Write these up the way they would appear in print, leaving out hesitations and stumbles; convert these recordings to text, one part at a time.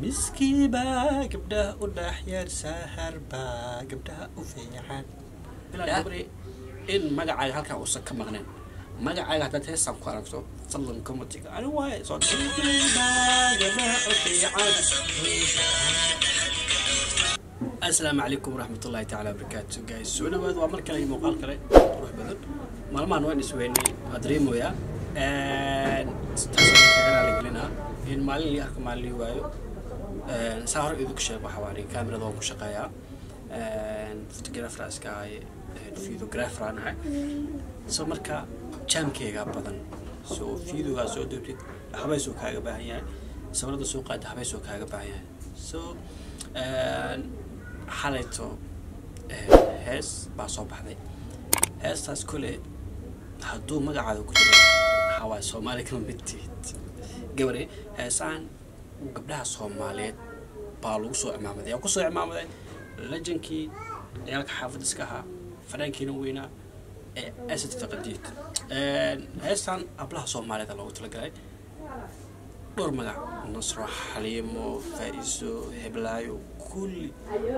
Miski baa gabdhaha u dhaxyar, sahar baa gabdhaha u fiican. In magacaaga halkaa uusan ka maqneen, magacaaga haddaad heestaan ku aragto, fadlan commentiga ani waaye soo. Asalaamu calaykum waraxmatullahi tacaala wabarakaatu, guys, soo dhawaad. Waa mar kale iyo muuqaal kale qurux badan. Maalmahan waan isweynay, waa dareemoyaa, taas kaga raaligelinaa in maalin lii arko, maalin lii waayo. Saa hore idinku sheeg, waxa waa kaamirada waan ku shaqeeyaa, photographer iska ahay, videographer aan ahay. So marka jaamkeygaa badan, so videogaa soo duubtid habaysuu kaaga baahan yahay, sawirada soo qaada habaysuu kaaga baahan yahay. So xalayto hees baa soo baxday. Heestaas kole hadduu magacaada ku jiro, waxaa waaye Soomaali kama mid tihid, gabare. Heesaan gabdhaha Soomaaliyeed baa lagu soo cimaamaday, yaa kusoo cimaamaday lejankii ciyaalka xaafad iska ahaa, fanaankiina weynaa ee Asad Faqadiid. Heestan hablaha Soomaaliyeed loogu talagalay, dhowr magac: Nasro, Xaliimo, Faa-iso, Heblaayo, kulli,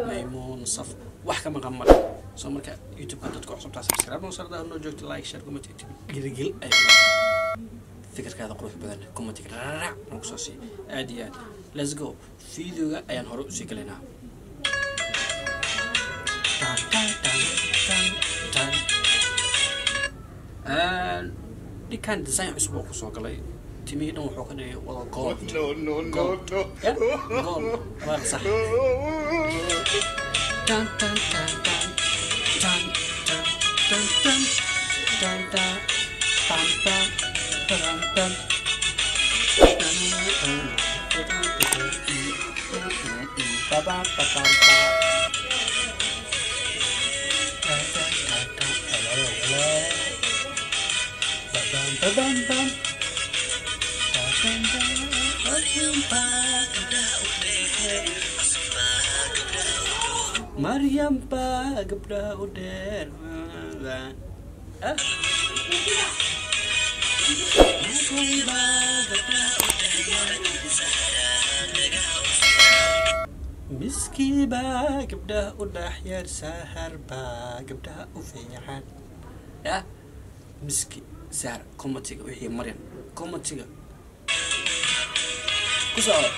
Maymuun, Saf, wax ka maqan male. Soo marka YouTube-ka dadka cusubtaa subscribe noo sardaa, noo joogto, like, share, comment, dhiirigel ay fikirkaada qurux badan commentiga rarac nagu soo sii. Aad iyo aad, let's go, videoga ayaan hore usii galaynaa. Tan, tan, tan, tan, tan. Ninkan design cusub oo kusoo galay, timihii dhan wuxuu ka dhigay wada gold. No, no, no, gold. No. Yeah, gold waa sax. Tan, tan, tan, tan, tan, tan, tan, tan, tan, tan, pam, pam, param, pam. Ba, ba, ba, bam, ba. Ta, ta, ta, ta, la, la, la. Ba, bam, ba, bam, bam. Ta, bam, bam, ba, bam, ba. Maryam baa gabdhaha u dheer. Ah. Maryam baa gabdhaha u dheer. Miski baa gabdhaha u dhaxyar, sahar baa gabdhaha u fiican. Ya miski sahar, commentiga wixii Maryam commentiga ku soco.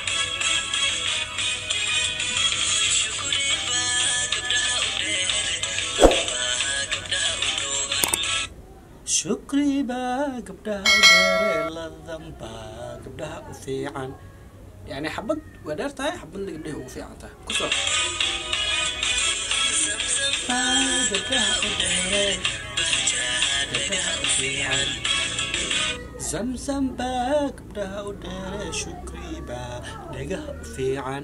Shukri baa gabdhaha u dheere, ladan baa gabdhaha u fiican. Yani xabad waa dheer tahay, xabadna gabdhahay ugu fiican tahay. Ku soco. Baa gabdhaha u dheere, gabdhaha u fiican. Zamzam baa gabdhaha u dheere, shukri baa dhagaha u fiican.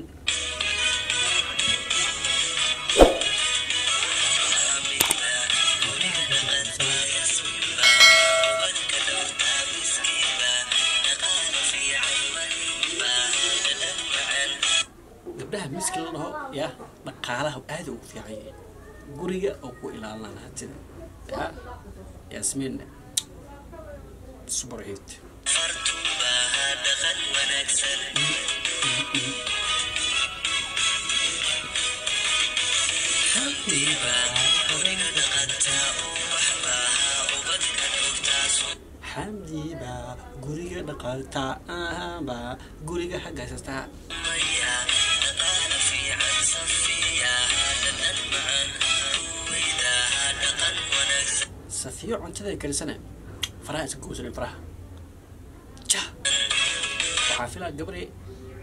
Gabdhaha miski la dhaho ya dhaqaalaha aad ugu fiican yahay, guriga oo ku ilaalinaan hantida. Ya Yaasmiin super hit. Xamdi baa guriga dhaqaaltaa, baa guriga hagaysataa. Safiyo cuntada karisane, faraha iska goosanay, faraha ja. Waxaa filaa, gabare,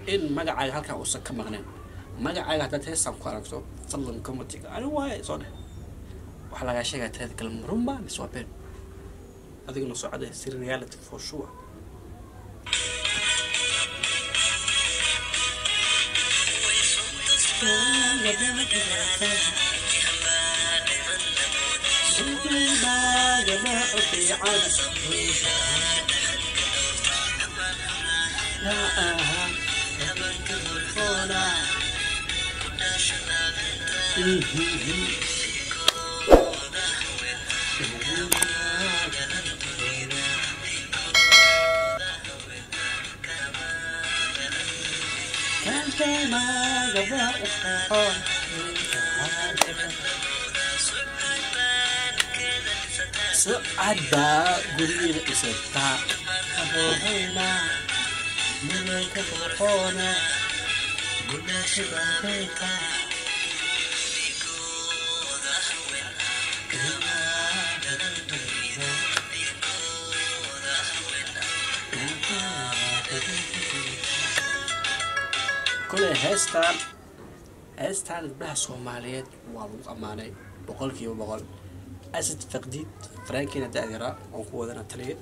in magacaaga halkaa uusan ka maqneen. Magacaaga haddaad heestaan ku aragto, fadlan commentiga ani waaye soo dheh. Waxaa lagaa sheegaa tirada kale, marunba mise waa been? Adiguna soo cadee si reality for sure. Sucad baa gurigeeda dhisataa Kole heestaan gabdhaha Soomaaliyeed waa lagu ammaanay 100%. Asad Faqdiid Frankiina da'yara oo ku wadana taliye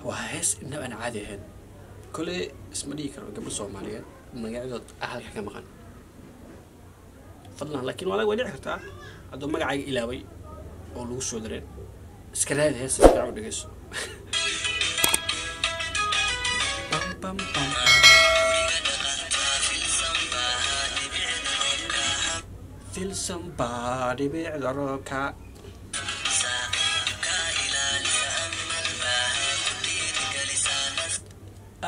waa hees inaba aan caadi ahayn. Kole isma dhihi karo gabdho Soomaaliyeed magacyadood ahalka ka maqan fadlan, laakiin waa way dhici kartaa hadduu magacayga ilaaway oo lagu soo dareen. Iska raadi heesta si fiican u dhegeyso. Bam, bam, bam. Filsan baa dhibicda roobka.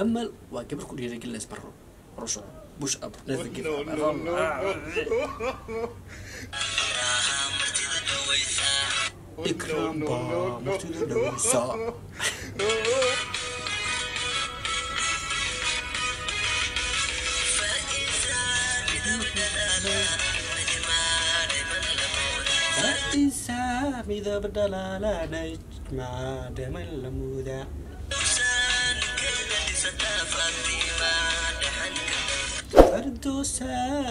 Amal waa gabar ku dhiirigelinaysa marro hor u soco, push up, never give up. No, no, no. Ikram No, baa no, no. martida dhaweysa. Faiza midab dhalaala najma dhaman la muudaa. Fardoosa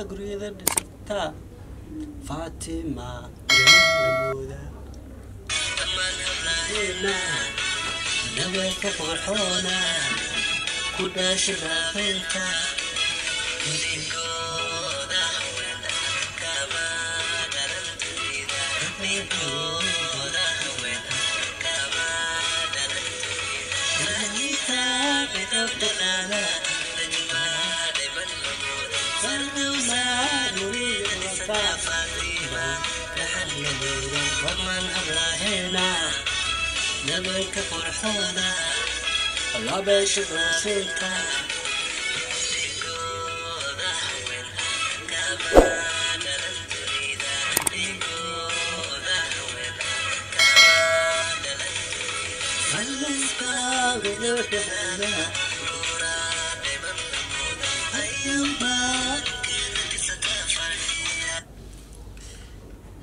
guriyada dhisataa Faatima dhaman la muudaa. Nabalka qurxoona ku dhashay rafaylka. Nabalka qurxoona labeesha roosheedka.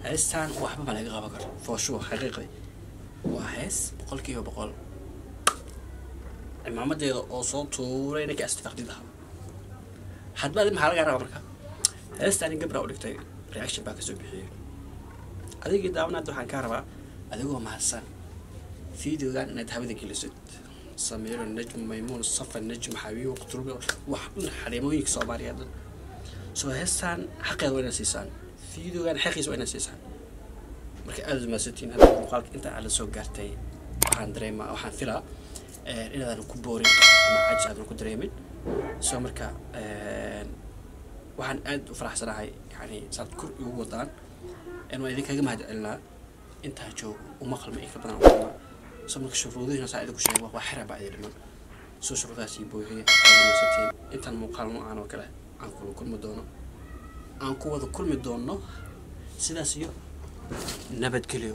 Heestaan waxba ma laga qaban karo for sure. Xaqiiqdi waa hees 100%. Cimaamadeeda oo soo tuuray ninka astafaqdid ahaa hadba adi maxaa laga rabaa? Marka heestaan gabra u dhigtay reaction baa kasoo bixiyey. Adigii daawanaad waxaan kaa rabaa adigoo mahadsan videogan inaad hawada gelisid. Samiiro, Najm, Maymuun, Safa, Najm, Xabiib, Qutrubi, wax dhan xareemooyinka Soomaaliyeed dhan soo heestaan xaqeeda waa inaad siisaan, videogan xaqiisa waa inaad siisaan. Marka aada u mahadsantihiin. Hadda muuqaalka inta aad la soo gaartay waxaan dareemaa, waxaan filaa inaadan ku boorin ama cajis aadan ku dareemin. So marka waxaan aad u faraxsanahay yani saad kor igu wadaan waan idinkaga mahad celinaa. Intaa joogo uma qalma in ka badan u qalmaa. So marka shuruudihiina saa idinku sheegay waa xira baa idin dhiman, soo shuruudahaas ii buuxiya. Aad u mahadsantihiin. Intaan muuqaal noocan oo kale aan kula kulmi doono, aan ku wada kulmi doono, sidaas iyo nabadgelyo.